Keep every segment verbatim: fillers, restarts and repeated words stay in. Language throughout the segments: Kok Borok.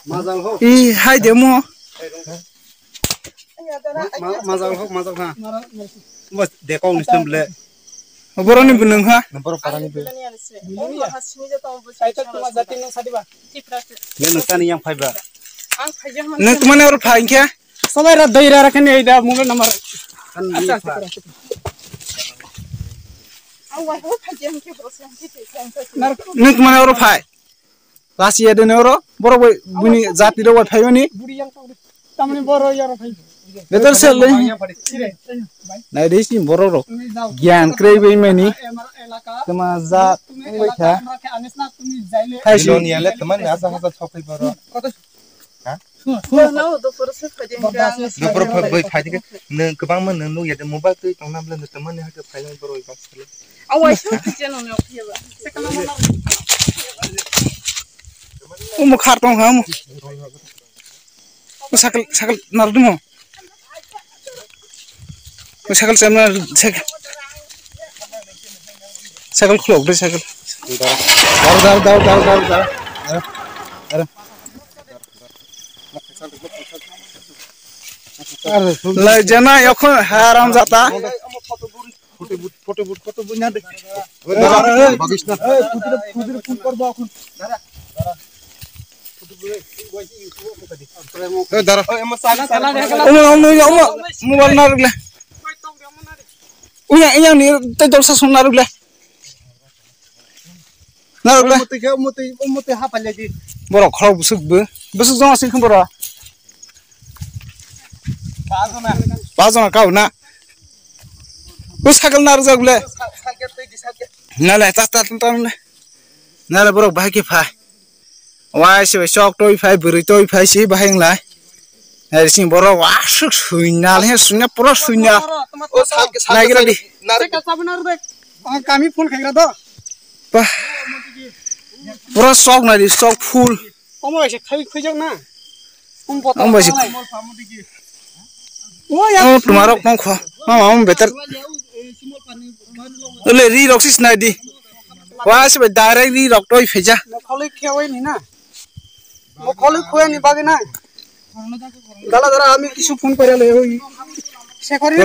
Majal ho. I hai de mo. Ma-, ma-, majal ho, majal ha. Bas, de kong ni stem le. Boroni bunung ha. Borok parani bu. Kaisa tuma jati nung sadi ba. Le nung sani yang phai ba. Nung tuma ne oro phai khe. Sobai ra dai ra ra khe ne da mobile number. Kan ni Asa, pha. Asa, asa. Nung tuma ne oro phai. Lasi ya dene oro, borok bai bini jati rok bai phaimani. Tamni boro yaro phai. Better sel le. Nai de sini borok rok. Gyan krei bai mani. Tuma jat bai kha. Hai si. Biloni ya le tuma ne asa hasa chok phai boro. Ha? Dopor phai bai phai de ne kwbang ma nung ya de mobile twi tong nam le tuma ne ha ke phai boro bai. Awa, sure, kitchen on your table. Umo khar tong ha, umo. Sakal, sakal nar dumo. Sakal cham nar, sakal. Sakal khulok de, sakal. Dar, dar, dar. Lai jana, yokho haram jata. Photo booth, photo booth, photo booth na de. Bagis na. Dara. Omo, omo, omo, mobile narwk le. Uya, uya ni tei dorsa song narwk le. Narwk le. Omo tei khe, omo tei, omo tei hapal le di. Borok khorok bwswk bo. Bwswk jong aswk khe borok. Pajona. Pajona kau na. O sakal narwk jak le. Nale, ta, ta, ta, ta, nale. Nale borok bahai khe phai. Wai se bai chok toi phai, bwrwi toi phai se bahai wnglai. Nai sing borok wasuk suina le, suina pura suina. Nai gira di. Kami phone khaira do. Bah. Pura chok nai di, chok full. Omo bai se khai khuijak na. Omo bai se. O ya. O tumarok tong kho. Mama, omo betar. Ole ri rok sis nai di. Wa se bai direct ri rok toi pheja. Mo kholi khewai ni na. Mo kholi khewai ni bagi na. Dala dala ami kisu phone kore le oi. Sekore.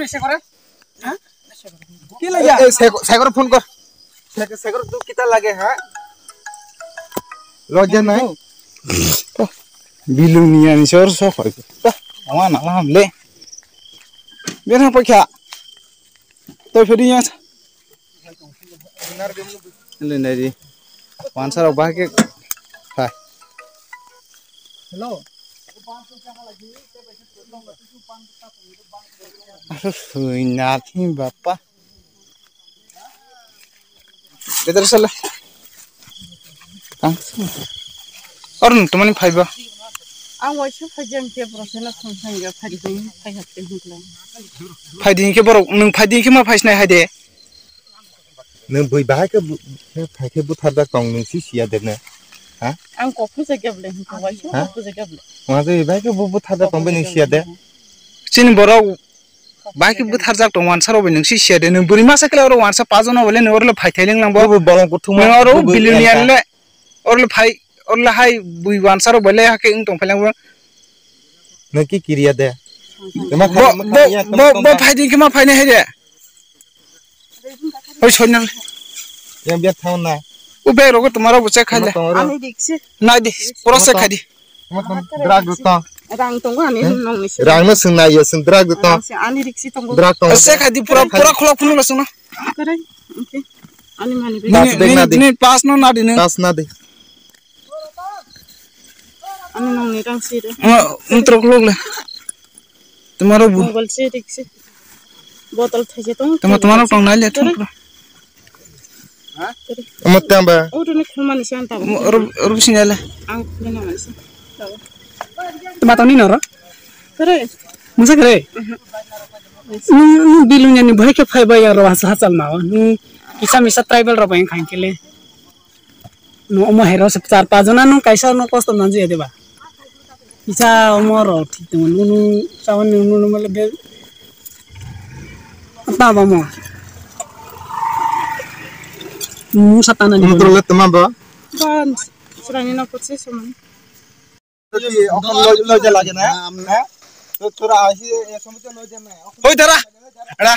Sekore. Ki lagya? Ei, Sek-, Sekor phone kor. Sek-, Sekor tu kita lage, ha? Logya nai. Bilung ni ani sor so khoi. Ama na ham le. Bera pa kya? Toi phedi ya. Le nai di. Wansa rok bahai khe. Hai. Hello. Aro sui na thi bapa. Betar sala. Tang. Or nung tumani phaiba. Ang waisa phai jang ke bro sala song sang ya phai ding phai hak te hukla. Phai ding ke borok nung phai ding ke ma phai sinai hai de. Nung bui bahai khe bu-, khe phai khe butharjak tong nung si siya de ne. Ha? Ang kok phai sa kebla hingka waisa kok phai sa kebla. Wngkha je bahai khe bu-, butharjak tong bai nung siya de. Chini borok bahai khe butharjak tong wansa rok bai nung si siya de. Nung bwrwi masa khe oro wansa pajono bole nung oro le phai thai ling lang bo. Bo bolong kuthuma. Nung oro billion le oro le phai oro le hai bui wansa rok bole hake wng tong phai lang bo. Nung ki kiriya de. Bo, bo, bo, bo phai di khe ma phai nai hai de. Oi, soi na. Yang biar thaun na. U bag rogo tomorrow bo check khai le. Ani diksi. Nai di, pura check khai di. Drug do to. Rang tongo ani nong ni. Rang no sung nai ya sung drug do to. Ani diksi tongo. Drug tongo. Check khai di pura, pura khulok phunuk la sung na. Kare. Okay. Ani mani bag. Ni, ni, ni pass no na di ni. Pass na di. Ani nong ni rang si de. Untrok log le. Tomorrow bu. Mobile se rik se. Botol thaise tong. Tama tomorrow tong nai le thung. Omo tamba. O runi khulmani san tabo. Oro oro sinale. Ang khulmani san tabo. Tama tong ni noro. Kare. Musa kare. Nung nung bilunya ni bhai ke phai bai aro hasa hachal ma. Nung kisa misa tribal ro bai khang kele. No omo hero se char pa jona nung kaisa no kosto manji ede ba. Kisa omo ro thik tong nunu chawan nunu male be. Apa ba mo. Nunu satana ni. Nunu tro le tama ba. Ban srani no kotse soman. Okhon loi, loi ja lage na? Amne. Ha? To tora aisi, e, somoi to loi ja na. Hoi tara. Era.